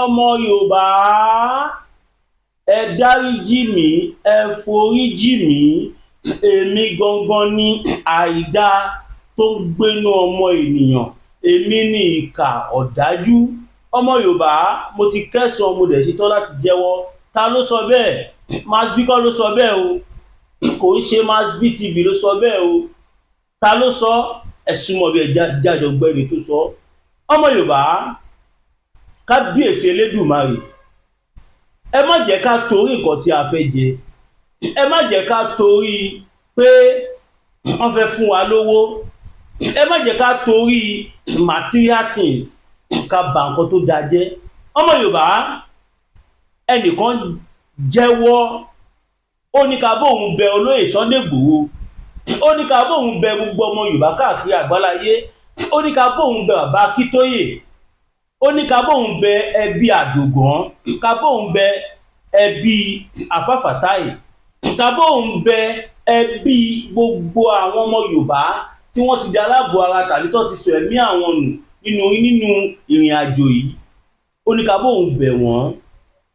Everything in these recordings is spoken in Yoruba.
Ọmọ Yorùbá, ẹ dáríjì mí, ẹ foríjì mí. Èmi gangan ní àìdáa tó ń gbénú ọmọ ènìyàn. Èmi ní ìkà ọ̀dájú. Ọmọ Yorùbá, mo ti kẹsàn-án, mo dẹ̀ ṣetán láti jẹ́wọ́. Ta ló sọ bẹ́ẹ̀? Masbi kọ́ ló sọ bẹ́ẹ̀ o. Kò ń ṣe Masbi TV ló sọ bẹ́ẹ̀ o. Ta ló sọ? Ẹ̀sùn mọ̀ bí ẹ jájọ gbẹ́ni tó sọ. Ọmọ Yorùbá, kábíyèsí Elédùmarè, ẹ má jẹ́ ká torí nǹkan tí a fẹ́ jẹ, ẹ má jẹ́ ká torí pé wọ́n fẹ́ fún wa lówó, ẹ má jẹ́ ká torí material things ká bà nǹkan tó dáa jẹ́. Ọmọ Yorùbá, ẹnìkan jẹ́wọ́, ó ní ká bóun bẹ olóyè Sunday Igboho, ó ní ká bóun bẹ gbogbo ọmọ Yorùbá káàkiri àgbáláyé, ó ní ká bóun bẹ bàbá Akíntóyè, ó ní ká bóun bẹ ẹbí Àdògán, ká bóun bẹ ẹbí Àfàfàtáì, ká bóun bẹ ẹbí gbogbo àwọn ọmọ Yorùbá tí wọ́n ti di aláàbò ara tàbí tó ti sọ ẹ̀mí àwọn nù nínú ìrìn àjò yìí. Ó ní ká bóun bẹ̀ wọ́n.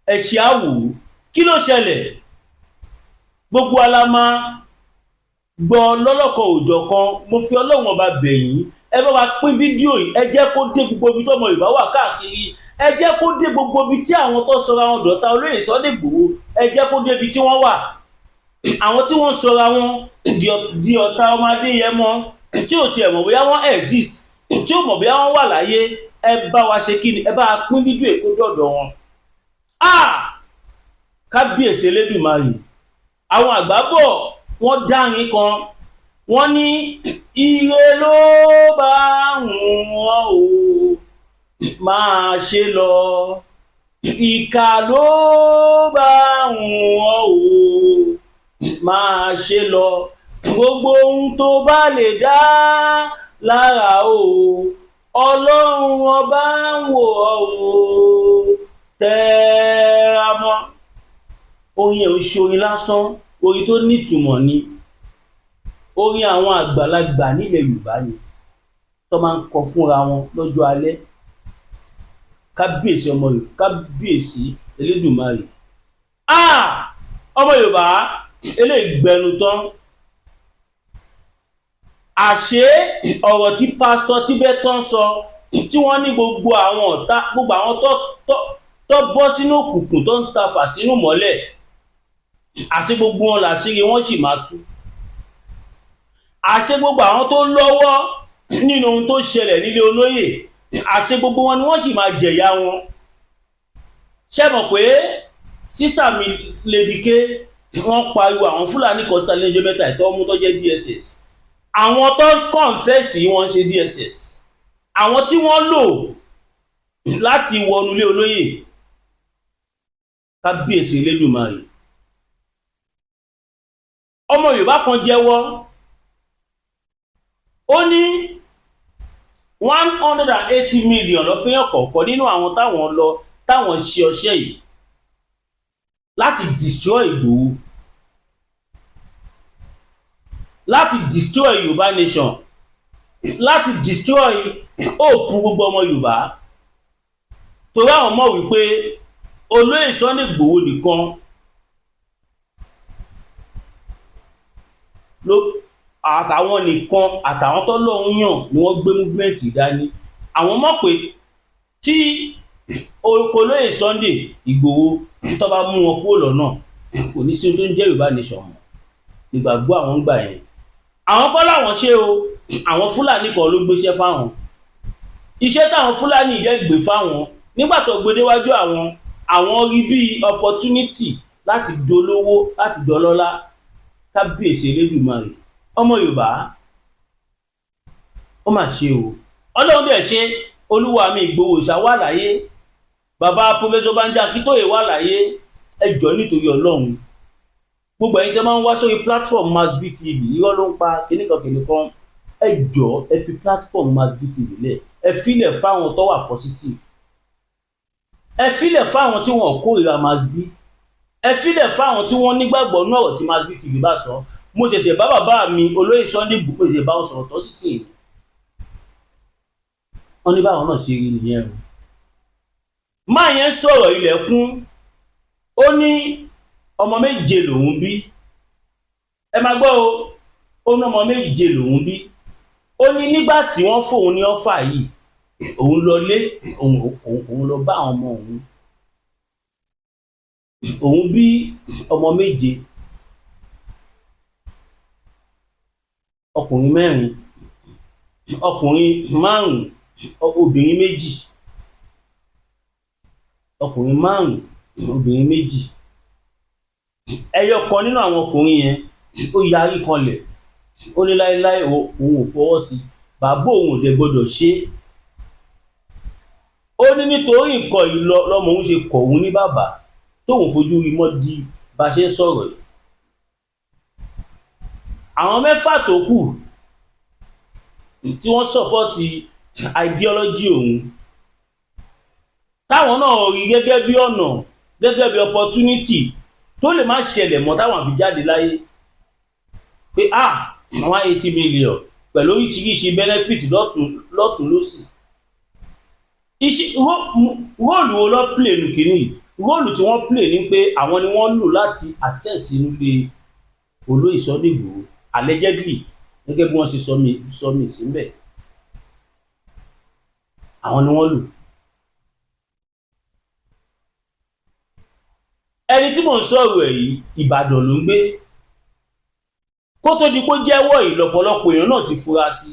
Ẹ ṣe àwò, kí ló ṣẹlẹ̀? Gbogbo alama gbọ́ lọ́lọ́kan òjọ̀kan. Mo fi Ọlọ́run Ọba bẹ̀ yín, ẹ bá wa pín fídíò yìí, ẹ jẹ́ kó dé gbogbo ibi tọ́mọ Yorùbá wà káàkiri, ẹ jẹ́ kó dé gbogbo ibi tí àwọn tó sọra wọn dọ̀tá olóyè Sunday Igboho, ẹ jẹ́ kó dé ibi tí wọ́n wà, àwọn tí wọ́n sọra wọn di ọ̀tá ọmọ Adéyẹmọ, tí ò tiẹ̀ mọ̀ bóyá wọ́n exist, tí ò mọ̀ bóyá wọ́n wà láyé. Ẹ bá wa ṣe kí ni, ẹ bá wa pín fídíò yìí kó dọ̀dọ̀ wọn. Ah, kábíyèsí Elédùmarè! Àwọn àgbà bọ̀, wọ́n dárin kan, wọ́n ní ire ló bá wùn ọ́ o, máa ṣe lọ, ìkà ló bá wùn ọ́ o, máa ṣe lọ, gbogbo ohun tó bá lè dá lára o, Ọlọ́run Ọba ń wò ọ́ o, tẹ́ra mọ́. Orin ẹ̀ ń ṣe orin lásán, orin tó nítumọ̀ ni. Orin àwọn àgbàlagbà nílẹ̀ Yorùbá ni tó máa ń kọ fúnra wọn lọ́jọ́ alẹ́. Kábíyèsí ọmọ Yorùbá, kábíyèsí Elédùmarè! Ah, ọmọ Yorùbá, eléyìí gbẹnu tán. Àṣé ọ̀rọ̀ tí Pásítọ̀ Tíbẹ́tàn sọ, tí wọ́n ní gbogbo àwọn ọ̀tá, gbogbo àwọn tó bọ́ sínú òkùnkùn, tó ń tafà sínú mọ́lẹ̀, àṣé gbogbo wọn làṣírí wọn sì máa tú. Àṣé gbogbo àwọn tó lọ́wọ́ nínú ohun tó ṣẹlẹ̀ nílé olóyè, àṣé gbogbo wọn ni wọ́n sì máa jẹ̀yà wọn. Ṣé mọ̀ pé sister mi Lady K, wọ́n pariwo àwọn Fúlàní kan síta lẹ́jọ́ mẹ́ta ìtọ́ mú tó jẹ́ DSS. Àwọn tó confess, wọ́n ń ṣe DSS. Àwọn tí wọ́n lò láti wọnú ilé olóyè. Kábíyèsí Elédùmarè! Ọmọ Yorùbá kan jẹ́wọ́, ó ní 180 million lọ fẹ́yàn kọ̀ọ̀kan nínú àwọn táwọn lọ, táwọn ṣe ọṣẹ́ yìí láti destroy Ìgbòho, láti destroy Yorùbá nation, láti destroy hope gbogbo ọmọ Yorùbá, torí àwọn mọ̀ wípé olóyè Sunday Ìgbòho nìkan ló, àtàwọn nìkan àtàwọn tó lọ́hún yàn ni wọ́n gbé movement dání. Àwọn mọ̀ pé tí olóyè Sunday Ìgbòho tó bá mú wọn kúrò lọ́nà, kò ní sí ohun tó ń jẹ́ Yorùbá nation mọ́. Nígbàgbọ́ àwọn ń gbà yẹn, àwọn kọ́ làwọn ṣe o. Àwọn Fúlàní kan ló gbéṣẹ́ fáwọn. Iṣẹ́ táwọn Fúlàní jẹ́ gbé fáwọn, nígbà tó gbé déwájú àwọn, àwọn rí bíi opportunity láti dolówó, láti dọlọ́lá. Kábíyèsí Elédùmarè! Ọmọ Yorùbá, ó mà ṣe o. Ọlọ́run dẹ̀ ṣe, olúwa mi Ìgbòho ṣá wà láyé, bàbá Professor Banji Akíntóyè wà láyé. Ẹ jọ̀ọ́, nítorí Ọlọ́run, gbogbo ẹ̀yin tẹ́ máa ń wá sórí platform Masbi TV, irọ́ ló ń pa, kìnnìkan kìnnìkan, ẹ jọ̀ọ́, ẹ fi platform Masbi TV lẹ̀. Ẹ filẹ̀ fáwọn tó wà positive, ẹ filẹ̀ fáwọn tí wọn kórìíra Masbi, ẹ filẹ̀ fáwọn tí wọ́n nígbàgbọ́ ní ọ̀rọ̀ tí Masbi TV bá sọ. Mo ṣẹ̀ṣẹ̀ bá bàbá mi olóyè Sunday Igboho ṣẹ̀ṣẹ̀ bá wọn sọ̀rọ̀ tó sì sìn wọ́n ní báwọn náà ṣe rí nìyẹn o. Máa yẹn sọ̀rọ̀ ilẹ̀kùn, ó ní ọmọ 7 lòún bí. Ẹ máa gbọ́ o, ó ní ọmọ 7 lòún bí. Ó ní nígbà tí wọ́n fóun ní offer yìí, òun lọ lé òun, òun lọ bá àwọn ọmọ òun. Òun bí ọmọ 7, ọkùnrin 4, ọkùnrin 5, obìnrin 2. Ọkùnrin 5, obìnrin 2. Ẹyọ kan nínú àwọn ọkùnrin yẹn, ó yarí kanlẹ̀, ó ní láéláé, òun ò fọwọ́ sí, bàbá òun ò dẹ̀ gbọdọ̀ ṣe é. Ó ní nítorí nǹkan yìí lọ́mọ òun ṣe kọ̀ òun ní bàbá, tóun fojú rí mọ́ di bá a ṣe ń sọ̀rọ̀ yìí. Àwọn 6 tó kù tí wọ́n support ideology òun, táwọn náà rí gẹ́gẹ́ bí ọ̀nà, gẹ́gẹ́ bí opportunity tó lè má ṣẹlẹ̀ mọ́ táwọn àfi jáde láyé, pé ah, 180 million pẹ̀lú oríṣiríṣi benefit lọ́tún lọ́tún lọ́sì. Role wo ló play nù kínní? Role tí wọ́n play ni pé àwọn ni wọ́n lò láti access inú ilé olóyè Sunday Igboho, allegedly, gẹ́gẹ́ bí wọ́n ṣe sọ mí síbẹ̀, àwọn ni wọ́n lò. Ẹni tí mò ń sọ̀rọ̀ ẹ̀ yìí, Ìbàdàn ló ń gbé. Kó tó di pé ó jẹ́wọ́ yìí, lọ́pọ̀lọpọ̀ èèyàn náà ti fura sí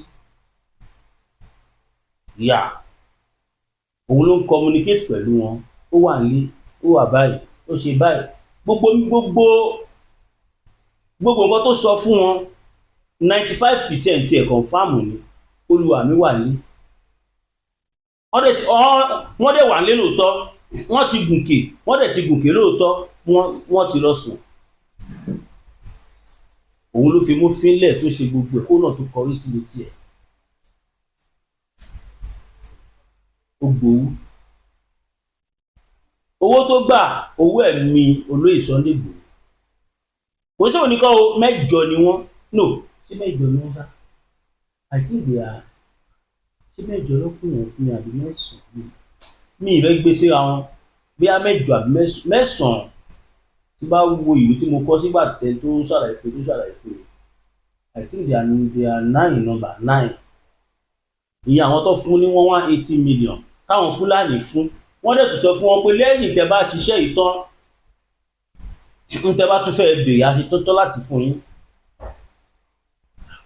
yà. Òun ló ń communicate pẹ̀lú wọn. Ó wà nílé, ó wà báyìí, ó ṣe báyìí, gbogbo gbogbo gbogbo nǹkan tó sọ fún wọn, 95% ẹ̀ confirm ni. Olúwa mi wà ní, wọ́n dẹ̀ wà nílé lóòótọ́. Wọ́n ti gùnkè, wọ́n dẹ̀ ti gùnkè lóòótọ́, wọ́n ti lọ sùn. Òun ló fi mú fínlẹ̀ tó ṣe gbogbo ẹ̀, kó náà tó kọrí síbi tiẹ̀. Ó gbowó, owó tó gbà, owó ẹ̀mí olóyè Sunday Igboho. Kò sí òní kọ́ o, 8 ni wọ́n. No, ṣé 8 ni wọ́n sá? I think they are, ṣé 8 ló pè wọ́n fún mi àbí 9? Mi ìfẹ́ gbé síra wọn, bóyá 8 àbí 9. Tí bá wo ìwé tí mo kọ sígbà tẹ tó ṣàlàyé fún tó ṣàlàyé fún mi, I think they are nine in number, nine. Ìyẹn àwọn tó fún ní 180 million táwọn Fúlàní fún. Wọ́n dẹ̀ tún sọ fún wọn pé lẹ́yìn tẹ́ bá ṣiṣẹ́ yìí tán, ń tẹ́ bá tún fẹ́ béèrè, àṣetọ́tọ́ láti fún yín.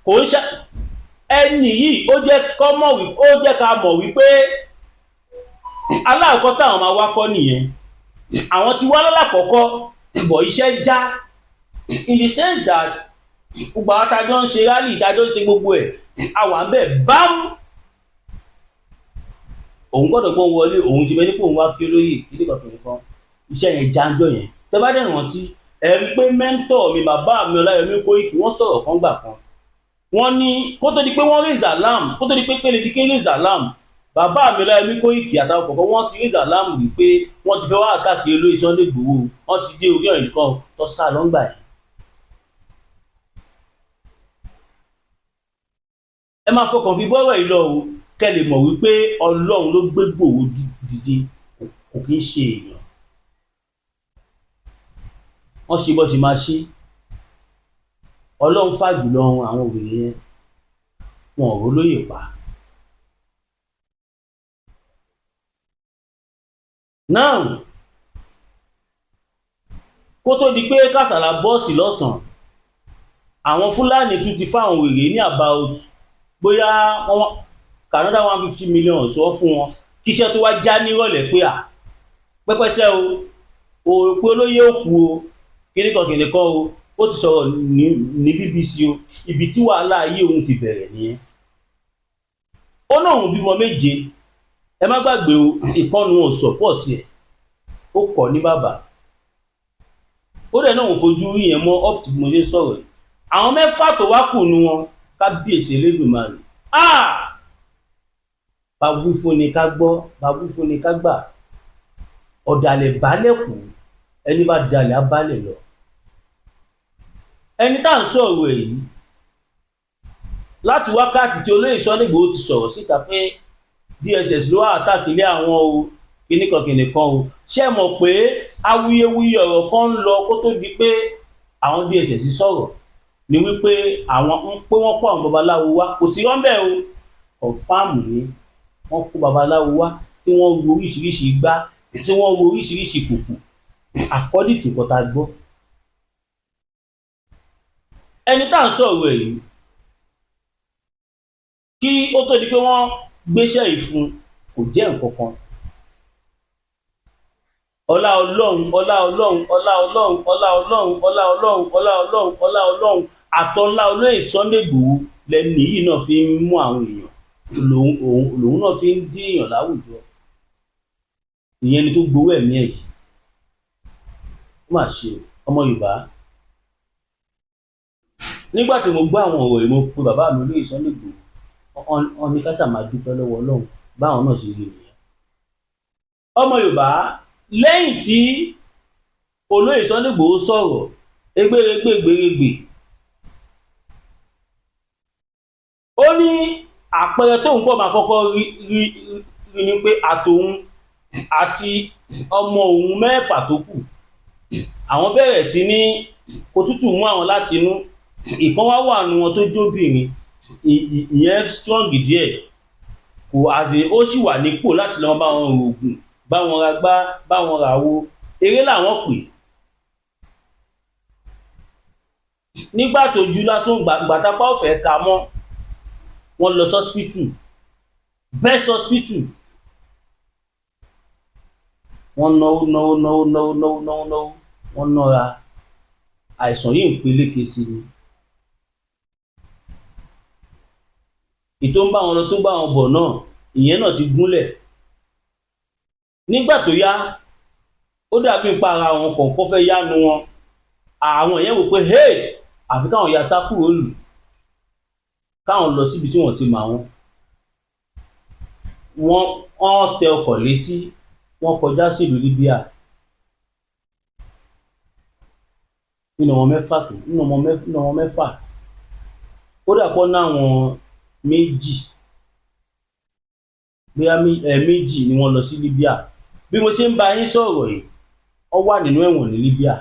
Kò ń ṣe ẹni yìí, ó jẹ́ kọ́ mọ̀ wí, ó jẹ́ ká mọ̀ wípé aláàkọ́ táwọn máa wá kọ́ nìyẹn. Àwọn ti wá lọ́làkọ́kọ́ bọ̀, iṣẹ́ já, in the sense that gbogbo àwọn tájọ́ ń ṣe rally, tájọ́ ń ṣe gbogbo ẹ̀, àwa ń bẹ̀ bám. Òun gbọ́dọ̀ gbọ́n wọlé, òun ti bẹ nípò, òun wá kí olóyè kíní kan kìnìún kan. Iṣẹ́ yẹn jáńjọ́ yẹn. Tẹ́ bá dẹ̀ rántí, ẹ rí i pé mentor mi, bàbá mi Ọláyọmí Kóìkì, wọ́n sọ̀rọ̀ kan gbà kan. Wọ́n ní kó tó di pé wọ́n raise alarm, kó tó di pé pé Lady K raise alarm, bàbá mi Ọláyọmí Kóìkì àtàwọn kọ̀ọ̀kan, wọ́n ti raise alarm wípé wọ́n ti fẹ́ wá àtàkì olóyè Sunday Igboho, wọ́n ti dé orí ọ̀rìn nìkan tó sá lọ́ngbà yẹn. Ẹ máa fọkàn fi bọ́rọ̀ yìí lọ o, kẹ́ lè mọ̀ wípé Ọlọ́run ló gbé Ìgbòho dìde, kò kí ń ṣe èèyàn. Wọ́n ṣe bọ́ ṣe máa ṣe, Ọlọ́run fàjùlọ ohun àwọn òwèrè yẹn, wọn ò rólóyè pa. Now, kó tó di pé Kàsálà bọ́ọ̀sì lọ́sàn-án, àwọn Fúlàní tún ti fáwọn wèrè ní about bóyá Canada 150 million sọ fún wọn, kíṣẹ́ tó wá já nírọ̀lẹ́ pé à pẹ́pẹ́sẹ́ o, o pé olóyè òkú o, kíníkan kíníkan o. Ó ti sọ̀rọ̀ ní BBC o. Ibi tí wàhálà ayé òun ti bẹ̀rẹ̀ nìyẹn. Ó náà òun bímọ 7, ẹ má gbàgbé o. Ìkànnì wọn ò support ẹ̀, ó kọ̀ ní bàbá. Ó dẹ̀ náà òun fojú rí yẹn mọ́ up to mo ṣe sọ̀rọ̀ yìí. Àwọn 6 tó wá kù nu wọn, kábíyèsí Elédùmarè, bá wí fún ni ká gbọ́, bá wí fún ni ká gbà. Ọ̀dàlẹ̀ balẹ̀ kù, ẹni bá dalẹ̀ á balẹ̀ lọ. Ẹni tá à ń sọ̀rọ̀ ẹ̀ yìí, láti wákàtí tí olóyè Sunday Igboho ti sọ̀rọ̀ síta pé DSS ló wà àtàkìlẹ̀ àwọn o. Kíníkan kíníkan o. Ṣé ẹ mọ̀ pé awuyewuye ọ̀rọ̀ kan ń lọ kó tó di pé àwọn DSS sọ̀rọ̀ ni wípé àwọn ń pé wọ́n kó àwọn babaláwo wá? Kò sí rọ́ńbẹ́ o, confirm ni. Wọ́n kó babaláwo wá tí wọ́n ru oríṣiríṣi igbá, tí wọ́n ru oríṣiríṣi kòkò, according to nǹkan tá a gbọ́. Ẹni tá à ń sọ̀rọ̀ ẹ̀ yìí, kí ó tó di pé wọ́n gbéṣẹ́ yìí fún un, kò jẹ́ nǹkan kan. Ọlá Ọlọ́run, ọlá Ọlọ́run, ọlá Ọlọ́run, ọlá Ọlọ́run, ọlá Ọlọ́run, ọlá Ọlọ́run, ọlá Ọlọ́run àtọ́lá olóyè Sunday Igboho lẹ́nu yìí náà fi ń mú àwọn èèyàn lòun, òun lòun náà fi ń dín èèyàn láwùjọ. Ìyẹn ni tó gbowó ẹ̀mí ẹ̀ yìí. Ó mà ṣe ọmọ Yorùbá. Nígbà tí mo gbọ́ àwọn ọ̀rọ̀ yìí, mo pe bàbá mi olóyè Sunday Igboho. Wọ́n ní ká ṣáà máa dúpẹ́ lọ́wọ́ Ọlọ́run, báwọn náà ṣe rí nìyẹn. Ọmọ Yorùbá, lẹ́yìn tí olóyè Sunday Igboho sọ̀rọ̀ egbèrègbè gbèrègbè, ó ní àpẹẹrẹ tóun kọ́ máa kọ́kọ́ rí rí rí ni pé àtòun àti ọmọ òun mẹ́fà tó kù, àwọn bẹ̀rẹ̀ sí ní òtútù mú àwọn láti inú. Ìkan wá wà nù wọn tó jóbìnrin, ìyẹn strong díẹ̀, kò àti ó sì wà nípò láti lọ bá wọn rògùn, bá wọn ra gbá, bá wọn rà wo. Eré làwọn pè nígbà tó ju lásán gbàtàpá ọ̀fẹ́ ka mọ́. Wọ́n lọ sọ́spítù, best hospital. Wọ́n náwó, náwó, náwó, náwó, náwó, náwó, náwó. Wọ́n nára. Àìsàn yìí ń peléke sí ni. Ìtò ń bá wọn lọ tó bá wọn bọ̀ náà, ìyẹn náà ti gúnlẹ̀. Nígbà tó yá, ó dàbí pa ara àwọn kọ̀ọ̀kan fẹ́ yánu wọn. Àwọn yẹn wò pé, hey, àfi káwọn ya sá kúrò lù, káwọn lọ síbi tí wọ́n ti mọ̀ àwọn. Wọ́n tẹ ọkọ̀ létí, wọ́n kọjá sílùú Libya. Nínú ọmọ mẹ́fà tó nínú ọmọ mẹ́fà, ó dà pọ̀ náwọn méjì, bóyá méjì ni wọ́n lọ sí Libya. Bí mo ṣe ń bá yín sọ̀rọ̀ yìí, wọ́n wà nínú ẹ̀wọ̀n ní Libya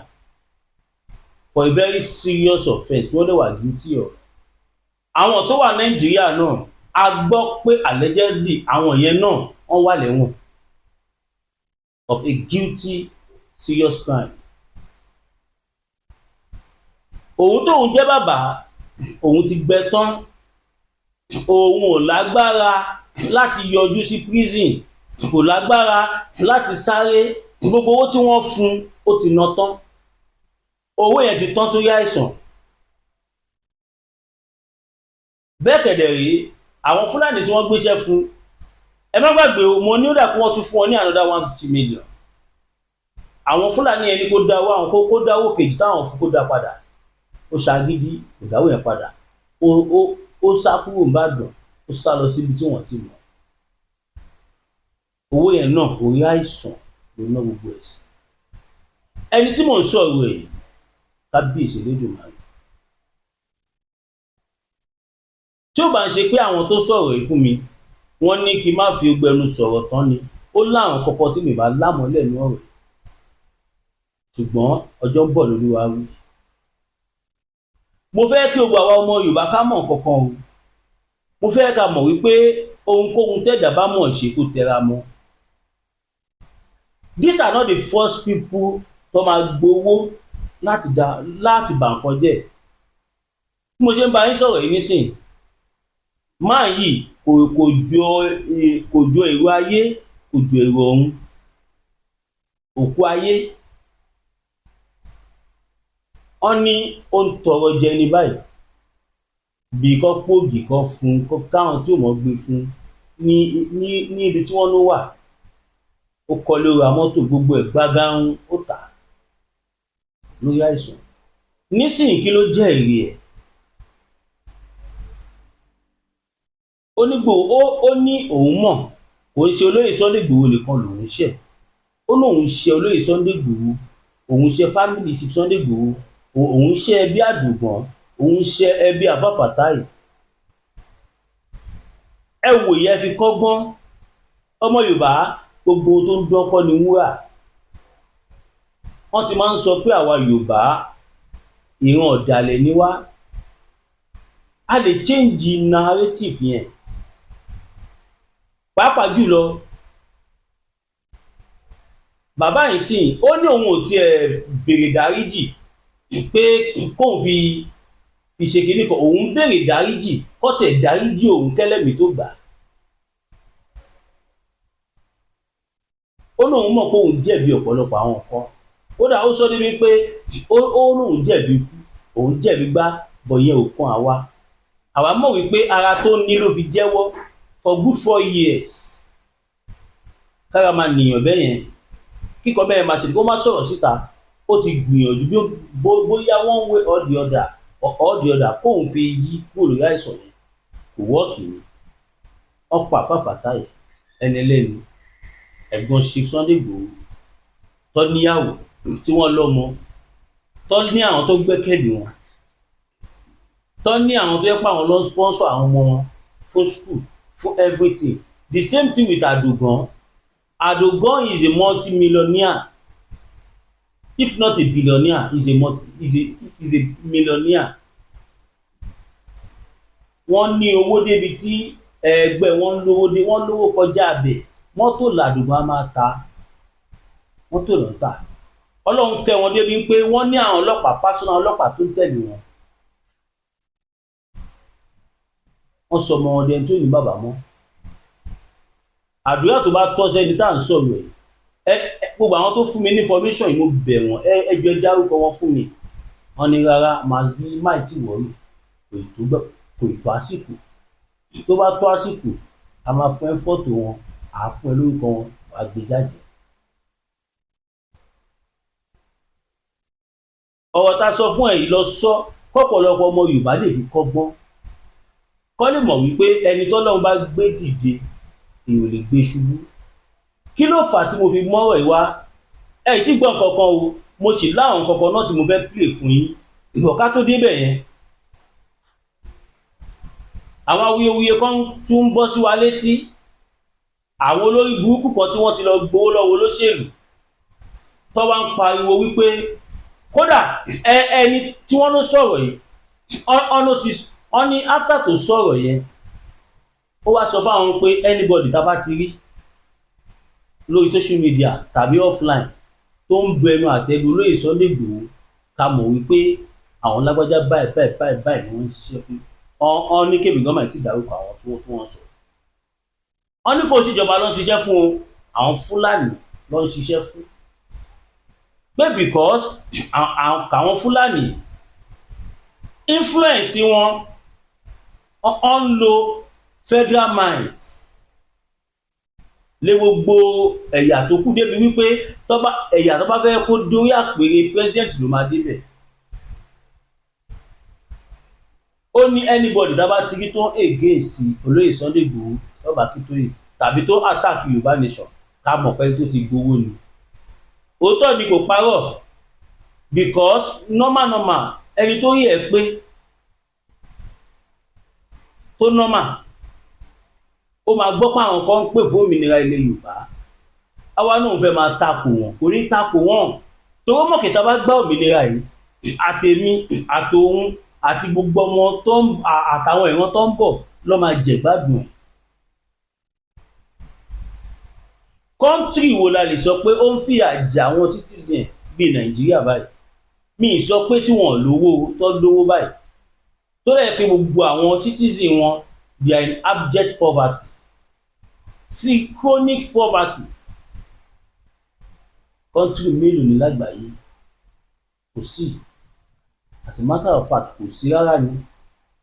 for a very serious offence tí wọ́n dẹ̀ wà guilty of. Àwọn tó wà Nàìjíríà náà, a gbọ́ pé allegedly àwọn yẹn náà, wọ́n wà lẹ́wọ̀n of a guilty serious crime. Òun tóun jẹ́ bàbá, òun ti gbẹ tán, òun ò lágbára láti yọjú sí prison, kò lágbára láti sáré. Gbogbo owó tí wọ́n fún, ó ti ná tán. Owó yẹn ti tán sórí àìsàn. Bẹ́ẹ̀ kẹ̀dẹ̀ rèé, àwọn Fúlàní tí wọ́n gbéṣẹ́ fún, ẹ má gbàgbé o, mo ní ó dà kí wọ́n tún fún ọ ní another 150 million. Àwọn Fúlàní yẹn ní kó dáwọ́ àwọn, kó dáwọ́ kejì táwọn fún, kó dá padà. Ó ṣàgídí, kò dáwọ́ yẹn padà. Ó sá kúrò nìbàdàn, ó sá lọ síbi tí wọ́n ti mọ̀. Owó yẹn náà, orí àìsàn ló ná gbogbo ẹ̀ sí. Ẹni tí mò ń sọ̀rọ̀ ẹ̀, kábíyèsí Elédùmarè, tí ó bá ń ṣe pé àwọn tó sọ̀rọ̀ yìí fún mi, wọ́n ní kí n má fi gbẹnu sọ̀rọ̀ tán ni, ó láwọn kọ̀ọ̀kan tí mi bá lámọ́lẹ̀ ní ọ̀rọ̀ yìí. Ṣùgbọ́n ọjọ́ ń bọ̀ lórí wa wí. Mo fẹ́ kí gbogbo àwa ọmọ Yorùbá ká mọ̀ kankan o. Mo fẹ́ ká mọ̀ wípé ohunkóhun tẹ́dàá bá mọ̀ ṣe, kó tẹra mọ́. These are not the first people tó máa gbowó láti da, láti bà nǹkan jẹ́. Bí mo ṣe ń bá yín sọ̀rọ̀ yìí nísìn, máa yìí kò jọ èrò ayé, kò jọ èrò ọ̀run, òkú ayé. Wọ́n ní ó ń tọrọ jẹ ní báyìí, bí kò pògì kọ́ fún káwọn tí ò mọ̀ gbé fún ní ibi tí wọ́n ló wà. Ó kọ́lé, ó ra mọ́tò, gbogbo ẹ̀ gbágárùn, ó tà á lórí àìsàn. Nísìnyí, kí ló jẹ́ èrè ẹ̀? Ó ní Ìgbòho, ó ní òun mọ̀ kò ń ṣe olóyè Sunday Ìgbòho nìkan lòun ṣẹ̀. Ó lóun ṣe olóyè Sunday Ìgbòho, òun ṣe family Sunday Ìgbòho, òun ṣe ẹbí Àdùgàn, òun ṣe ẹbí Àfáà Fatai. Ẹ wò yẹ fi kọ́gbọ́n, ọmọ Yorùbá. Gbogbo tó ń dán kọ́ ni wúrà. Wọ́n ti máa ń sọ pé àwa Yorùbá, ìran ọ̀dàlẹ̀ ni wá. A lè change narrative yẹn, pàápàá jùlọ bàbá yìí sìn. Ó ní òun ò tiẹ̀ béèrè dáríjì pé kóun fi ṣe kinní kan. Òun béèrè dáríjì kọ́tẹ̀ dáríjì òun kẹ́lẹ́mì tó gbà á. Ó lóun mọ̀ pé òun jẹ̀bi ọ̀pọ̀lọpọ̀ àwọn nǹkan. Kódà ó sọ débi pé ó lóun jẹ̀bi ikú, òun jẹ̀bi gbá bọ̀. Yẹn ò kan àwa. Àwa mọ̀ wípé ara tó ní ló fi jẹ́wọ́ for good 4 years. Kára máa nìyàn bẹ́ẹ̀ yẹn, kíkọ bẹ́ẹ̀ máa ṣe kó má sọ̀rọ̀ síta. Ó ti gbìyànjú bí bóyá one way or the other kóun fi yí kúrò lórí àìsàn yẹn, kò work ni. Ọ̀pọ̀ àfàfàtàyè ẹni ẹlẹ́ni, ẹ̀gbọ́n Chief Sunday Igboho tó níyàwó, tí wọ́n lọ́mọ, tó ní àwọn tó gbẹ́kẹ̀lé wọn, tó ní àwọn tó yẹ pé àwọn ló ń sponsor àwọn ọmọ wọn fún school, fún everything. The same thing with Adogan. Adogan is a multi-millionaire, if not a billionaire. Is a millionaire. Wọ́n ní owó débi tí ẹgbẹ́ wọn lówó dé, wọ́n lówó kọjá abẹ. Mọ́tò làdùgbọ́n á máa ta, mọ́tò ló ń tà. Ọlọ́run kẹ́ wọn débi pé wọ́n ní àwọn ọlọ́pàá, personal ọlọ́pàá tó ń tẹ̀lé wọn. Wọ́n sọ ọmọ wọn di ẹni tó ní bàbá mọ́. Àdúrà tó bá tọ́ sẹ́ni tá à ń sọ̀rọ̀ ẹ̀, ẹ gbogbo àwọn tó fún mi ní information yìí, mo bẹ̀ wọ́n, ẹ jọ̀ọ́, ẹ dárúkọ wọn fún mi. Wọ́n ní rárá, màá bí máì tí wọ́ọ̀rì kò ì tó àsìkò. Tó bá tó àsìkò, a máa fún ẹ fọ́tò wọn, à á fún ẹ lórúkọ wọn, wàá gbé jáde. Ọ̀rọ̀ tá a sọ fún ẹ yìí, lọ sọ kọ́pọ̀lọpọ̀ ọmọ Yorùbá lè fi kọ́gbọ́n, kọ́ lè mọ̀ wípé ẹni tọ́lọ́run bá gbé dìde, èèyàn ò lè gbé ṣubú. Kí ló fà á tí mo fi mọ́rọ̀ yìí wá? Ẹ tí gbọ́ nǹkan kan o. Mo sì láwọn nǹkan kan náà tí mo fẹ́ play fún yín ìgbọ̀ká tó débẹ̀ yẹn. Àwọn awuyewuye kan tún ń bọ́ sí wa létí. Àwọn olórí burúkú kan tí wọ́n ti lọ gbowó lọ́wọ́ olóṣèlú tó wá ń pariwo wípé kódà ẹni tí wọ́n ló sọ̀rọ̀ yìí, ọ̀nà ti wọ́n ní after tó sọ̀rọ̀ yẹn, ó wá sọ fáwọn pé anybody tá a bá ti rí lórí social media tàbí offline tó ń bu ẹnu àtẹ́lu olóyè Sunday Igboho, ká mọ̀ wípé àwọn lágbájá báyìí báyìí báyìí báyìí ni wọ́n ń ṣiṣẹ́ fún ọ. Ní kébì gọ́mà tí dárúkọ àwọn tí wọ́n sọ. Wọ́n ní kò síjọba ló ń ṣiṣẹ́ fún o, àwọn Fúlàní ló ń ṣiṣẹ́ fún, pé because àwọn Fúlàní influence wọn, ọ ń lo federal might lé gbogbo ẹ̀yà tó kù débi wípé tọ́ba ẹ̀yà tó bá fẹ́ kó dórí àpèrè president ló máa débẹ̀. Ó ní anybody tá bá ti rí tó ń against olóyè Sunday Igboho, lọ́ba Akíntóyè, tàbí tó attack Yorùbá nation, ká mọ̀ pé tó ti gbowó ni. Òótọ́ ni, kò parọ́, because normal normal, ẹni tó rí ẹ pé tó normal, ó máa gbọ́ pé àwọn kan ń pè fún òmìnira ilẹ̀ Yorùbá, àwa náà fẹ́ máa takò wọn. Kò ní takò wọn torí mọ̀kẹ́ta bá gbá òmìnira yìí, àtèmi àtòun àti gbogbo ọmọ tó ń àtàwọn ìran tó ń bọ̀ ló máa jẹ̀gbádùn ẹ̀. Country wo la lè sọ pé ó ń fìyà jẹ àwọn citizen bíi Nàìjíríà báyìí? Mi ì sọ pé tí wọn lówó tó lówó báyìí, tó dẹ̀ pé gbogbo àwọn citizen wọn, they are in abject poverty, sí chronic poverty. Country mélòó ní lágbàáyé? Kò sí. As a matter of fact, kò sí rárá ni.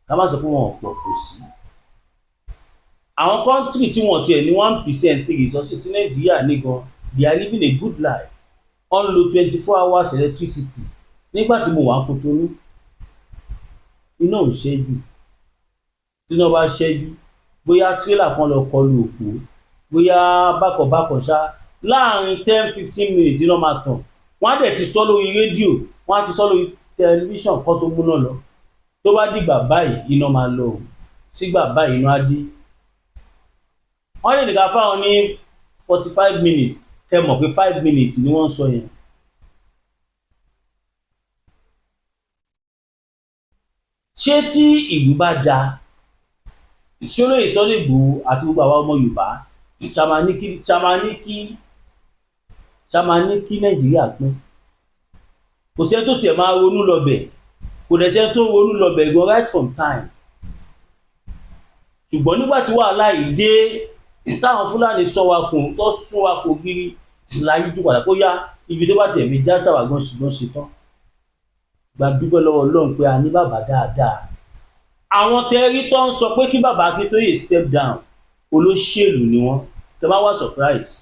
Ká má sọ pé wọn ò pọ̀, kò sí. Àwọn country tí wọ́n tiẹ̀ ní 1% resources tí Nàìjíríà ní gan, they are living a good life. Wọ́n ń lo 24 hours electricity. Nígbà tí mo wà ní Kotonu, iná ò ṣẹ́jú. Tí iná bá ṣẹ́jú, bóyá tírélà kan lọ kọlu òpó, bóyá bákọ̀bákọ̀ ṣá, láàrin 10-15 minutes iná máa tàn. Wọ́n á dẹ̀ ti sọ lórí rédíò, wọ́n á ti sọ lórí tẹlifíṣàn kó tó múná lọ. Tó bá dìgbà báyìí, iná máa lọ o, sígbà báyìí, iná á dé. Wọ́n lè nìkan fáwọn ní 45 minutes, kẹ́ mọ̀ pé 5 minutes ni wọ́n ń sọ yẹn. Ṣé tí ìlú bá da, ṣé olóyè Sunday Igboho àti gbogbo àwa ọmọ Yorùbá ṣá máa ní kí Nàìjíríà pín? Kò sẹ́ni tó tiẹ̀ máa ronú lọ́bẹ̀, kò dẹ̀ sẹ́ni tó ronú lọ́bẹ̀ gan right from time. Ṣùgbọ́n nígbà tí wàhálà yìí dé, táwọn Fúlàní sọ wa kùn, tó sún wa kò gírí láyé tó padà kó yá ibi tó bá tẹ̀mí já sáwà gan, ṣùgbọ́n ṣe tán gba dúpẹ́ lọ́wọ́ Ọlọ́run pé a ní bàbá dáadáa. Àwọn tẹ́rí tó ń sọ pé kí bàbá Akíntóyè step down, olóṣèlú ni wọ́n. Tẹ́ bá wà surprise,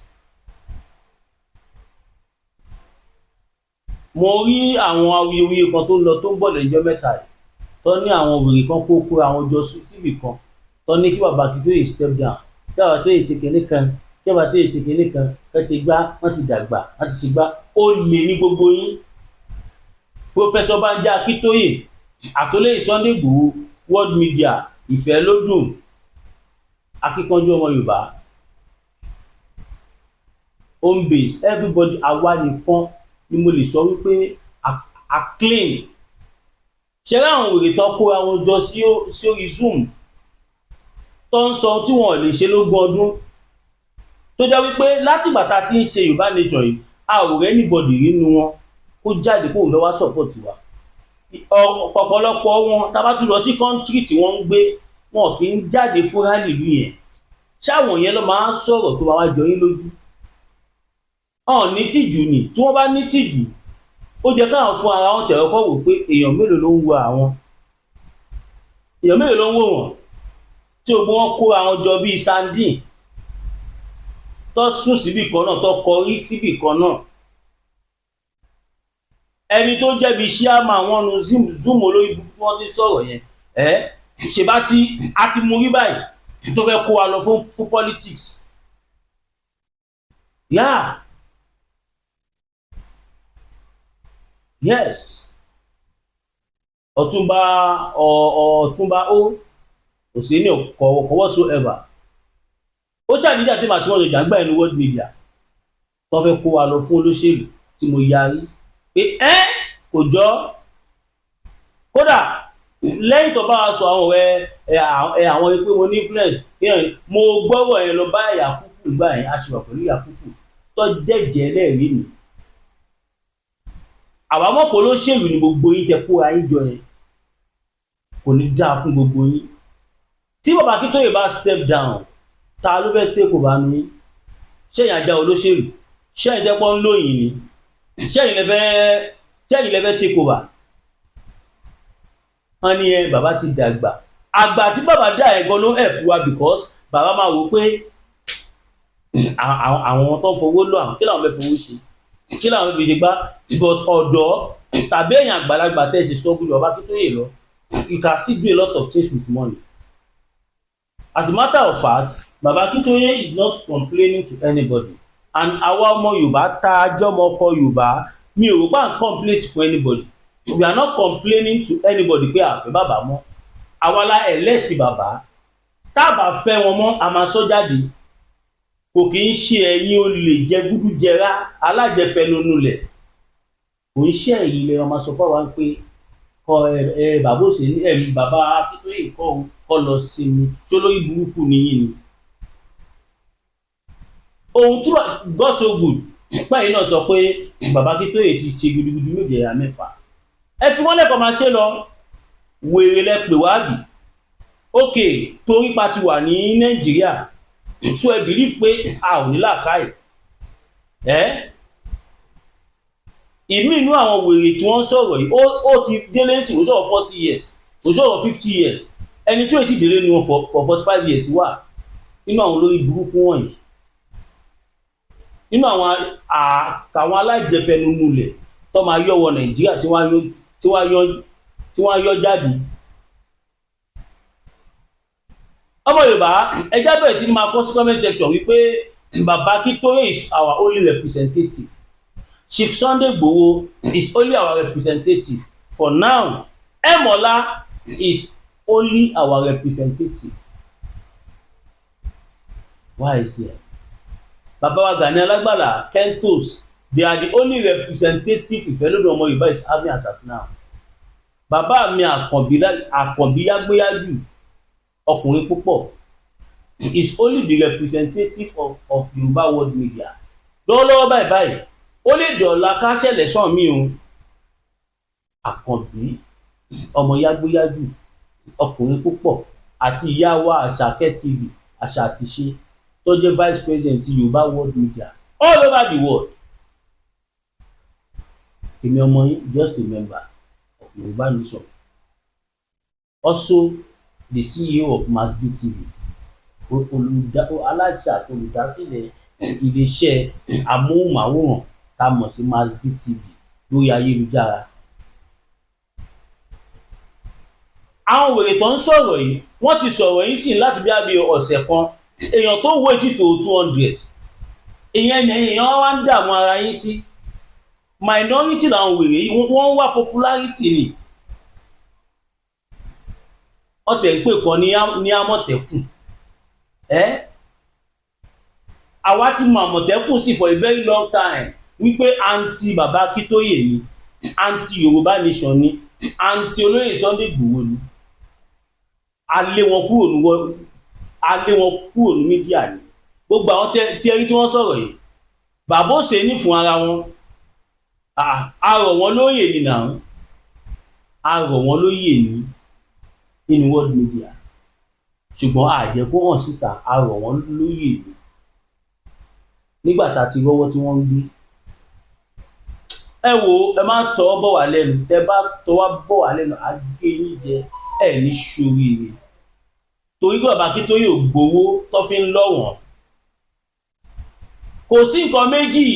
mo rí àwọn awuyewuye kan tó ń lọ tó ń bọ̀ lẹ́jọ́ mẹ́ta yìí, tó ní àwọn wèrè kan kó kó àwọn jọ síbì kan, tó ní kí bàbá Akíntóyè step down, kí bàbá Akíntóyè ṣe kinní kan, kí bàbá Akíntóyè ṣe kinní kan, kí wọ́n ti gbá, wọ́n ti dàgbà, wọ́n ti ṣe gbá. Ó lè ní gbogbo yín. Professor Banji Akíntóyè àtòlẹ́yìn Sunday Igboho, world media, ìfẹ́ ló dùn, akíkanjú ọmọ Yorùbá, home base, everybody, àwa nìkan ni mo lè sọ wípé a clean. Ṣe rí àwọn wèrè tán kóra wọn jọ sí orí Zoom, tó ń sọ tí wọn ò lè ṣe lógún ọdún, tó jẹ́ wípé látìgbà tá a ti ń ṣe Yorùbá nation yìí, a ò rẹ́ anybody nínú wọn kó jáde kó òun fẹ́ wá support wa. Ọ̀pọ̀lọpọ̀ wọn, tá a bá tún lọ sí country tí wọ́n ń gbé, wọn kì í jáde fún rally ìlú yẹn. Ṣáwọn yẹn ló máa ń sọ̀rọ̀ tó máa wá jọ yín lójú? Ọ̀n ní tìjú ni. Tí wọ́n bá ní tìjú, ó jẹ́ káwọn fún ara wọn tẹ̀wọ́ kọ́ wò pé èèyàn mélòó ló ń wo àwọn, èèyàn mélòó ló ń wò wọ́n, tí gbogbo wọn kó àwọn jọ bíi sardine, tó sùn síbì kan náà, tó kọrí síbì kan náà. Ẹni tó jẹ́bi ṣíàmà wọn nu Zoom olórí tí wọ́n ti sọ̀rọ̀ yẹn, ẹ́ ṣe bá ti a ti mú rí báyìí tó fẹ́ kó wa lọ fún politics. Yeah, yes, Ọ̀túnba, Ọ̀túnba ó kò sí ní ọkọ̀ whatsoever. Ó ṣàdíjà tí màá tí wọ́n lè jàǹgbá ẹnu world media tó fẹ́ kó wa lọ fún olóṣèlú, tí mo yarí pé ẹ́ kò jọ. Kódà lẹ́yìn tó bá wa sọ àwọn ọ̀rẹ́ ẹ, àwọn pé mo ní influence, mo gbọ́rọ̀ ẹ lọ bá Yakubu gbà yẹn, a sì wà pẹ̀lú Yakubu tó dẹ̀jẹ̀ lẹ́rìí ni. Àwa mọ̀ pé olóṣèlú ni gbogbo yín tẹ kóra yín jọ yẹn. Kò ní dáa fún gbogbo yín. Tí bàbá Akíntóyè bá step down, ta ló fẹ́ take over nu yín? Ṣẹ́yìn ajá olóṣèlú, ṣẹ́yìn tẹ́pọ̀ ń lóyìn ni, ṣẹ́yìn lẹ́fẹ́ take over? Wọ́n ní ẹ bàbá ti dàgbà. Àgbà tí bàbá dà ẹ̀ gan ló help wa, because bàbá máa wò pé àwọn tó ń fowó lọ, àwọn kí làwọn fẹ́ fowó ṣe, kí làwọn fẹ́ fi ṣe gbá. But ọ̀dọ́ tàbí èèyàn àgbàlagbà tẹ̀ ṣe sọ́gun bàbá Akíntóyè lọ, you can still do a lot of things with money. As a matter of fact, bàbá Akíntóyè is not complaining to anybody, and àwa ọmọ Yorùbá tá a jọmọ ọkọ Yorùbá, mi ò rò pé à ń complain fún anybody. We are not complaining to anybody pé àfẹ́ bàbá mọ́. Àwa la elect bàbá. Tá a bá fẹ́ wọn mọ́, a máa sọ jáde. Kò kì í ṣe ẹ̀yin olè jẹgúdújẹrá alájẹfẹnunulẹ̀, kò ń ṣe ẹ̀yin lè máa sọ fáwa pé kọ ẹ bàbá òsèlú ẹ, bàbá Akíntóyè kọ́ kọ́ lọ sinmi. Ṣó lórí burúkú nìyí ni? Ohun tí God so good báyìí náà sọ pé bàbá Akíntóyè ti ṣe gudugudu méje ẹ̀yà mẹ́fà, ẹ fi wọ́n lẹ́kọ̀ọ́ máa ṣe lọ. Wèrè lẹ pè wá bì. Ok, torí pa ti wà ní Nàìjíríà, so ẹ believe pé a ò ní làákàyè ẹ. Ìmí inú àwọn wèrè tí wọ́n ń sọ̀rọ̀ yìí, ó ti délé sí, ó sọ̀rọ̀ 40 years, ó sọ̀rọ̀ 50 years. Ẹni tí ó ti délé ni wọn for 45 years wà nínú àwọn olórí burúkú wọ̀nyí, nínú àwọn aláìjẹfẹnumulẹ̀ tó máa yọ wọ Nàìjíríà, tí wọ́n á yọ jáde. Ọmọ Yorùbá, ẹjá bẹ̀rẹ̀ sí ní máa kọ sí comment section wípé Bàbá Akíntóyè is our only representative. Chief Sunday Igboho is only our representative for now. Emola is only our representative. Why is there? Bàbá wa Gani Alágbàlá Kentos, they are the only representative Ìfẹ́lódùn ọmọ Yorùbá is having as at now. Bàbá mi Àkànbí, Àkànbí Yágbóyájù, ọkùnrin púpọ̀, is only the representative of Yorùbá world media lọ́wọ́lọ́wọ́ báyìí báyìí. Ó lè dọ̀la ká ṣẹlẹ̀ sàn mí o. Àkànbí ọmọ Yágbóyájù, ọkùnrin púpọ̀, àti ìyá wa Àṣàkẹ́ TV, Àṣà àtiṣe, tó jẹ́ vice president Yorùbá world media all over the world. Èmi ọmọ yín, just a member of Yorùbá Nation, also the CEO of Masbi TV, aláṣẹ àti olùdásílẹ̀ iléeṣẹ́ amóhùnmáwòrán tá a mọ̀ sí Masbi TV lórí ayélujára. Àwọn wèrè tó ń sọ̀rọ̀ yìí, wọ́n ti sọ̀rọ̀ yìí sì láti bí abẹ́ ọ̀sẹ̀ kan. Èèyàn tó wo etí tó 200 èèyàn, èèyàn wá ń dààmú ara yín sí minority làwọn wèrè yìí. Wọ́n ń wá popularity ni. Wọ́n tẹ̀ ń pè kan ní Àmọ̀tẹ́kùn ẹ́. Àwa ti mọ Àmọ̀tẹ́kùn sí for a very long time wípé anti bàbá Akíntóyè ni, anti Yorùbá Nation ni, anti olóyè Sunday Igboho ni. A lé wọn kúrò ní, a lé wọn kúrò ní media ni. Gbogbo àwọn tí ẹ rí tí wọ́n sọ̀rọ̀ yìí, bàbá òsèǹní fún ara wọn, a rọ̀ wọ́n lóyè ni nà, a rọ̀ wọ́n lóyè ní nínú world media, ṣùgbọ́n a jẹ́ kó hàn síta. A rọ̀ wọ́n lóyè ní nígbà tá a ti rọ́wọ́ tí wọ́n ń gbé. Ẹ wo, ẹ má tọwọ́ bọ̀ wá lẹ́nu. Tẹ bá tọwọ́ bọ̀ wá lẹ́nu, á gé yín jẹ. Ẹ ní ṣoríire, torí pé bàbá Akíntóyè ò gbowó tó fi ń lọ̀ wọ́n. Kò sí nǹkan méjì.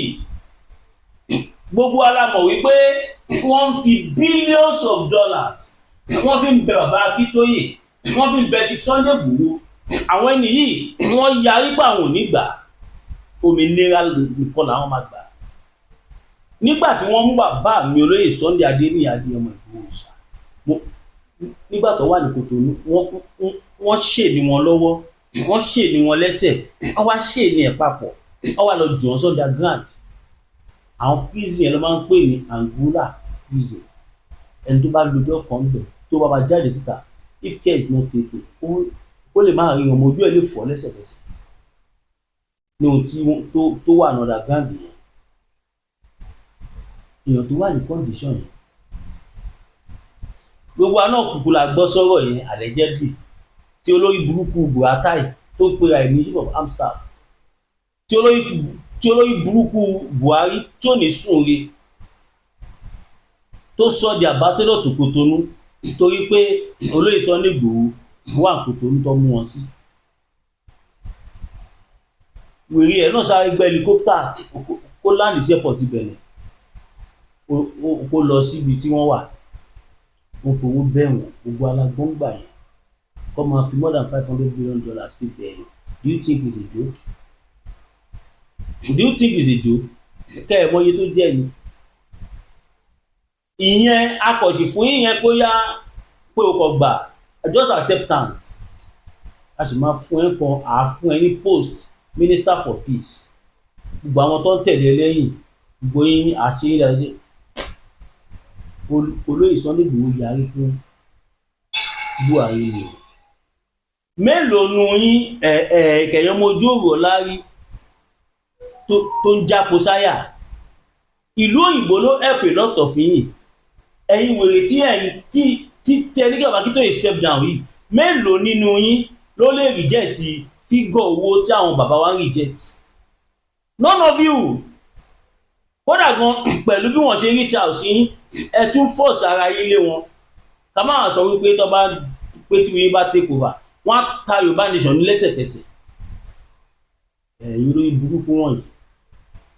Gbogbo wa la mọ̀ wípé wọ́n ń fi billions of dollars, wọ́n fi ń bẹ bàbá Akíntóyè, wọ́n fi ń bẹ Chief Sunday Igboho. Àwọn ẹni yìí, wọ́n yarí pé àwọn ò ní gbà, òmìnira nìkan làwọn máa gbà. Nígbà tí wọ́n mú bàbá mi olóyè Sunday Adéníyì Adéyẹmọ Ìgbòho ṣá, nígbà tó wà ní Kòtònú, wọ́n ṣèní wọn lọ́wọ́, wọ́n ṣèní wọn lẹ́sẹ̀, wọ́n wá ṣèní ẹ̀ papọ̀, wọ́n wá lọ jù wọ́n sí underground. Àwọn prison yẹn ló máa ń pè ní Angola prison. Ẹni tó bá lọ́jọ́ kan bẹ̀, tó bá máa jáde síta, if care is not taken, ó lè máa rí ọmọ, ojú ẹ̀ lè fọ́ lẹ́sẹ̀kẹsẹ̀ ní ohun tí tó wà ní underground yẹn. Èèyàn tó wà ní condition yẹn, gbogbo wa náà kúkú la gbọ́ sọ̀rọ̀ yẹn allegedly, tí olórí burúkú Buratai tó ń pera ẹ̀ ní chief of armed staff, tí olórí burúkú Buhari tí ò ní sùn re, tó sọ di ambassador tó Kòtónú, torí pé olóyè Sunday Igboho wà Kòtónú tó mú wọn sí. Wèrè ẹ̀ náà sáré gbé helicopter kó land sí airport Benin, kó lọ síbi tí wọ́n wà. Wọ́n fowó bẹ̀ wọ́n. Gbogbo alágbọ́ngbà yẹn kọ́ máa fi more than $500 billion fi bẹ̀rẹ̀. Do you think it's a joke? Do you think it's a joke? Kẹ́ ẹ̀ mọye tó jẹ́ ni ìyẹn. Akọ̀sí fún ìyẹn kó yá pé o kò gbà, just acceptance. A sì máa fún ẹ kan, à fún ẹ ní post minister for peace. Gbogbo àwọn tó ń tẹ̀lé ẹ lẹ́yìn, gbogbo yín, àṣírí àṣírí. Olóyè Sunday Igboho yarí fún Buhari ni o. Mélòó nu yín ẹ ẹ kẹyọ ọmọ ojú òrò lárí tó ń jápo sáyà? Ìlú òyìnbó ló help a lot of yín. Ẹ̀yin wèrè tí ẹ̀yin tí ẹni kí bàbá Akíntóyè step down yìí, mélòó nínú yín ló lè reject figure owó tí àwọn bàbá wa ń reject? None of you. Kódà gan, pẹ̀lú bí wọ́n ṣe reach out sí yín, ẹ tún force ara yín lé wọn. Ká máa sọ wípé tó bá pé tí wọ́n bá take over, wọ́n á ta Yorùbá Nation ní lẹ́sẹ̀kẹsẹ̀. Ẹ̀yin olórí burúkú wọ̀nyí,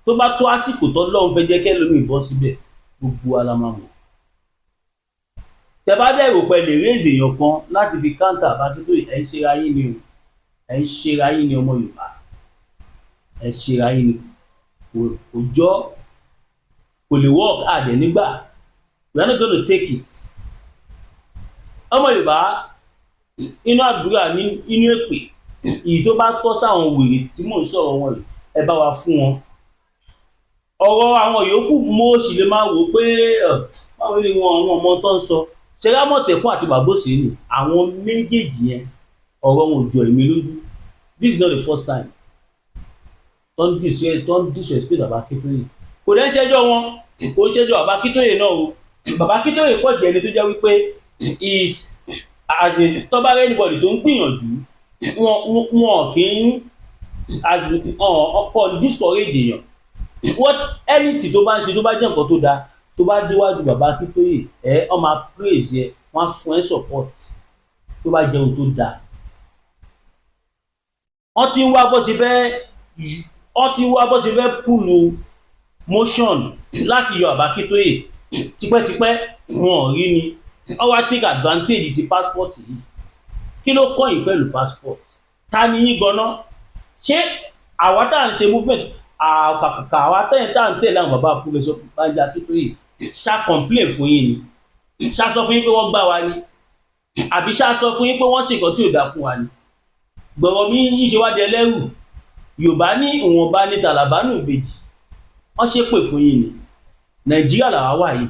tó bá tó àsìkò tó lọ́run fẹ́ jẹ́ kẹ́lómi bọ́ síbẹ̀, gbogbo wa la máa mọ̀. Tẹ bá dẹ̀ rò pé lè raise èèyàn kan láti fi counter bá tó, ẹ̀ ń ṣera yín ni o. Ẹ̀ ń ṣera yín ni, ọmọ Yorùbá, ẹ̀ ń ṣera yín ni. Kò jọ́, kò lè work àdẹ̀ nígbà. We are not gonna take it. Ọmọ Yorùbá, inú àdúrà ní inú èpè, èyí tó bá tọ́ sáwọn wèrè tí mò ń sọ̀rọ̀ wọn yìí, ẹ Ẹ bá wa fún wọn. Ọ̀rọ̀ àwọn yòókù, mo sì lè máa wò pé báwo ni wọn àwọn ọmọ tó ń sọ ṣe. Àmọ̀tẹ́kùn àti Bàbá Òsínì, àwọn méjèèjì yẹn, ọ̀rọ̀ wọn ò jọ èmi lójú. This is not the first time tó ń disrespect Bàbá Akíntóyè. Kò dẹ́ ń ṣẹ́jọ́ wọn, kò ń ṣẹ́jọ́ Bàbá Akíntóyè náà o. Bàbá Akíntóyè pọ̀ jẹ́ ẹni tó jẹ́ wípé is as in, tó bá rẹ́ anybody tó ń gbìyànjú, wọn kì í as in ọkọ discourage èèyàn. What anything tó bá ń ṣe, tó bá jẹ́ nǹkan tó dáa, tó bá déwájú Bàbá Akíntóyè, ẹ ọ máa praise ẹ, wọ́n á fún ẹ support tó bá jẹun tó dáa. Wọ́n ti ń wá bó ṣe fẹ́ pull motion láti yọ Bàbá Akíntóyè tipẹ́tipẹ́, wọn ò rí ni. Wọ́n wá take advantage ti passport yìí. Kí ló kọ́ yín pẹ̀lú passport? Ta ni yín gan-an? Ṣé àwa tá à ń ṣe movement àkàkà, àwa tẹ̀yìn tá à ń tẹ̀lé àwọn bàbá Professor Banji Akíntóyè, ṣá complain fún yín ni? Ṣá sọ fún yín pé wọ́n gbá wa ni? Àbí ṣá sọ fún yín pé wọ́n ṣèkọ́ tí ò dáa fún wa ni? Gbọ̀rọ̀ mi ń ṣe wá di ẹlẹ́rù. Yorùbá ní ìwọ̀nba ní tàlàbánù ìbejì, wọ́n ṣépè fún yín ni. Nàìjíríà làwa wà yìí.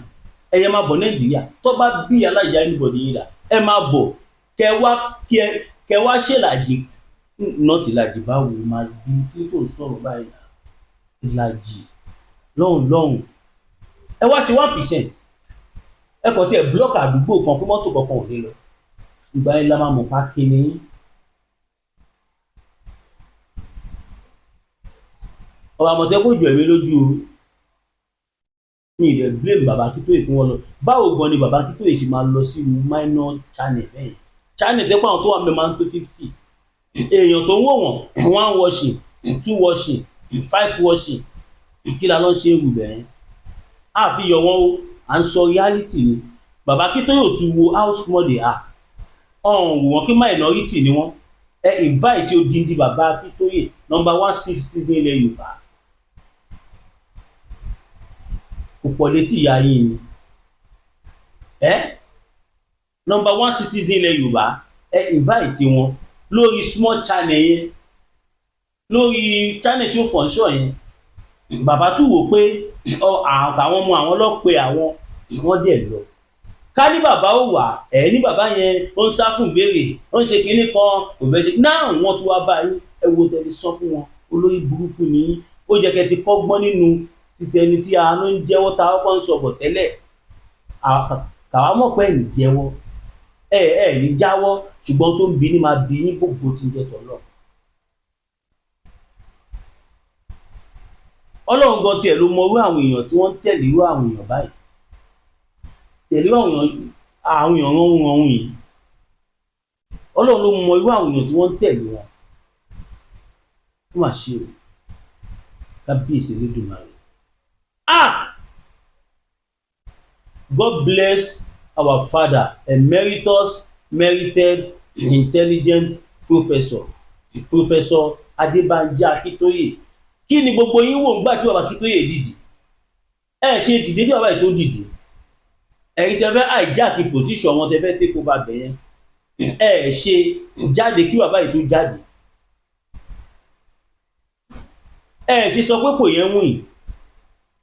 Ẹ̀yẹ máa bọ̀ Nàìjíríà. Tó bá bí aláìyá anybody yìí rà, ẹ máa bọ̀ kẹ wá ṣèlàjì nọ́ọ̀tì. Ìlàjì báwo? Máa bí kí tó sọ̀rọ̀ báyìí, ìlàjì lọ́hùn lọ́hùn. Ẹ wá ṣe 1%, ẹ kàn tí ẹ block àdúgbò kan pé mọ́tò kankan ò ní lọ. Ìgbà yẹn la máa mọ̀ pa kíni yín. Ọ̀rọ̀ Àmọ̀tẹ́kùn jọ èmi lójú o. Mi ì dẹ̀ blame Bàbá Akíntóyè kí wọ́n lọ. Báwo gan ni Bàbá Akíntóyè ṣe máa lọ sí minor channel bẹ́ẹ̀, channel tẹ́pọ̀ àwọn tó wà mẹ́ máa ń tó 50 èèyàn tó ń wò wọ́n, one watching, two watching, five watching? Kí la lọ́ ṣe é wù bẹ́ẹ̀? Á fi yọ wọ́n o, à ń sọ reality ni. Bàbá Akíntóyè ò tún wo how small they are, ọ̀hún wò wọ́n kí minority ni wọ́n. Ẹ invite odindi Bàbá Akíntóyè, number one citizen ilẹ̀ Yorùbá, kò pọ̀ létí ìyá yín ni. Ẹ number one citizen ilẹ̀ Yorùbá, ẹ invite wọn lórí small channel yẹn, lórí channel tí ó function yẹn. Bàbá tún wò pé àwọn ọmọ àwọn lọ́pẹ́ àwọn, wọ́n dẹ̀ lọ. Ká ní bàbá ò wà ẹ̀ ní bàbá yẹn, ó ń sá fún ìbéèrè, ó ń ṣe kinní kan, kò fẹ́ ṣe náà. Wọ́n tún wá báyìí, ẹ wo tẹlifíṣàn fún wọn. Olórí burúkú ni. Ó jẹ́ kẹ́ ti kọ́gbọ́n nínú títẹni tí àánú ń jẹ́wọ́ ta ọkọ̀ ń sọ̀bọ̀ tẹ́lẹ̀. Kàwá mọ̀ pé ẹ̀ ní jẹ́wọ́, ẹ ẹ ní jáwọ́, ṣùgbọ́n tó ń bi ní máa bi ní gbogbo tí ń jẹ́ tọ̀lọ̀. Ọlọ́run gan tiẹ̀ ló mọ irú àwọn èèyàn tí wọ́n ń tẹ̀lé irú àwọn èèyàn báyìí, tẹ̀lé àwọn èèyàn ránhún ránhún yìí. Ọlọ́run ló mọ irú àwọn èèyàn tí wọ́n ń tẹ̀lé wọn. Ó mà ṣe o, kábíyèsí Elédùmarè. Ah, God bless our father emeritus, merited, intelligent professor, Professor Adébánjí Akíntóyè. Kí ni gbogbo yín wò ńgbà tí Bàbá Akíntóyè dìde? Ẹ ṣe dìde tí bàbá yìí tó dìde. Ẹ̀yin tẹ́ fẹ́ hijack position wọn, tẹ́ fẹ́ take over bẹ̀yẹn, ẹ ṣe jáde kí bàbá yìí tó jáde. Ẹ ṣe sọ pé kò yẹn wùn yìí.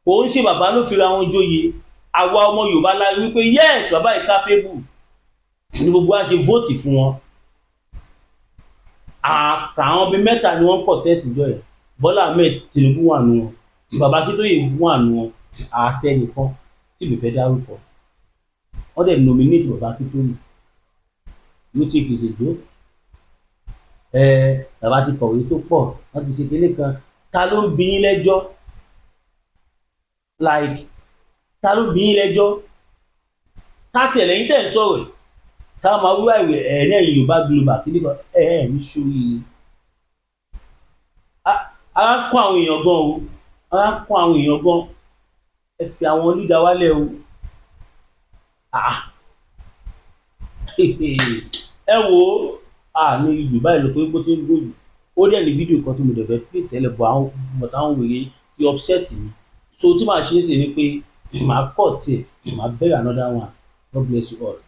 Kò ń ṣe bàbá ló fira wọn jóye. Àwa ọmọ Yorùbá la rí wípé yes, bàbá yìí capable ní gbogbo wa ṣe vote fún wọn. Àwọn bíi mẹ́ta ni wọ́n pọ̀ tẹ́sí jọ yẹn. Bọ́lá Ahmed Tinubu wà nù wọn, Bàbá Akíntóyè wà nù wọn, àtẹnìkan tí mi fẹ́ dárúkọ. Wọ́n dẹ̀ nominate Bàbá Akíntóyè. You think it's a joke? Ẹ bàbá ti kọ̀wé tó pọ̀, wọ́n ti ṣe kinní kan. Ta ló ń bi yín lẹ́jọ́? Like, ta ló ń bi yín lẹ́jọ́? Ká tiẹ̀ lẹ́yìn tẹ̀ ń sọ̀rọ̀ yìí, ká máa wíwá ìwé ẹ̀ ní ẹ̀yìn Yorùbá global kinní kan ẹ̀ ẹ̀ ní sórí. Ara ń kún àwọn èèyàn gan o, ara ń kún àwọn èèyàn gan. Ẹ fi àwọn leader wálẹ̀ o. Ah, ẹ wo, a ní jù báyìí lọ torí pé ó ti ń gùn jù. Ó dẹ̀ ní fídíò kan tí mo dẹ̀ fẹ́ play tẹ́lẹ̀ bọ̀, àwọn but àwọn wèrè ti upset mi. So tí màá ṣe é ṣe ni pé màá cut tiẹ̀, màá bẹ̀rẹ̀ another one. God bless you all.